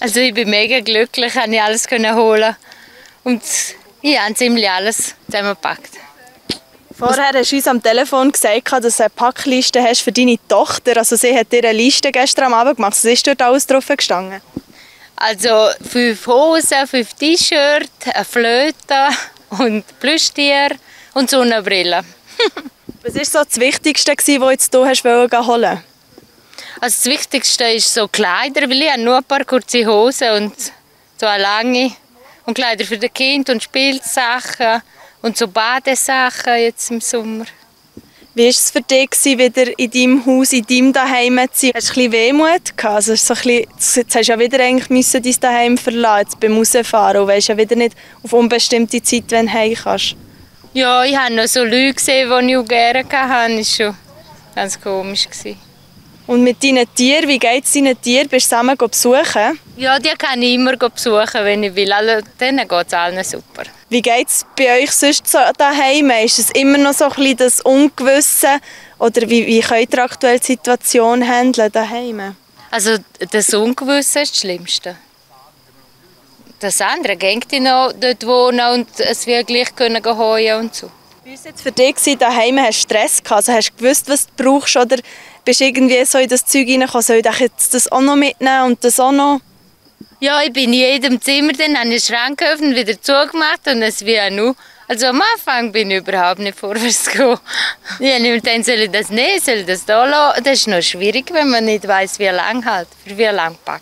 Also ich bin mega glücklich, dass ich alles holen. Und ich habe ziemlich alles zusammengepackt. Vorher hast du uns am Telefon gesagt, dass du eine Packliste hast für deine Tochter. Also sie hat dir eine Liste gestern am Abend gemacht. Was ist dort alles drauf gestanden? Also 5 Hosen, 5 T-Shirts, eine Flöte und Plüschtier und Sonnenbrille. Was war so das Wichtigste, was du jetzt hier hast holen wolltest? Also das Wichtigste ist so Kleider, weil ich habe nur ein paar kurze Hosen und so eine lange. Und Kleider für die Kinder und Spielsachen und so Badesachen jetzt im Sommer. Wie war es für dich, wieder in deinem Haus, in deinem Daheim zu sein? Hast du ein bisschen Wehmut gehabt? Also so jetzt hast du ja wieder eigentlich dein Daheim verlassen, jetzt beim Rausfahren. Und weisst ja wieder nicht auf unbestimmte Zeit, wenn du heim kannst. Ja, ich habe noch so Leute gesehen, die ich auch gerne hatte. Das war schon ganz komisch. Und mit deinen Tieren, wie geht es deinen Tieren? Bist du zusammen besuchen? Ja, die kann ich immer besuchen, wenn ich will. Also, denen geht es allen super. Wie geht es bei euch sonst so daheim? Ist es immer noch so ein bisschen das Ungewisse? Oder wie könnt ihr aktuell die Situation handeln daheim? Also das Ungewisse ist das Schlimmste. Das andere geht noch dort wohnen und es wird gleich können heuen und so. Wie war es jetzt für dich daheim? Hast du Stress gehabt? Also hast du gewusst, was du brauchst? Oder bist du irgendwie so in das Zeug reingekommen? Soll ich jetzt das auch noch mitnehmen und das auch noch? Ja, ich bin in jedem Zimmer, dann habe ich den Schrank geöffnet, wieder zugemacht und es wie auch. Also am Anfang bin ich überhaupt nicht vorwärts gekommen. Ich habe nicht gedacht, soll ich das nehmen, soll ich das da lassen? Das ist noch schwierig, wenn man nicht weiss, wie lang halt, für wie lang packen.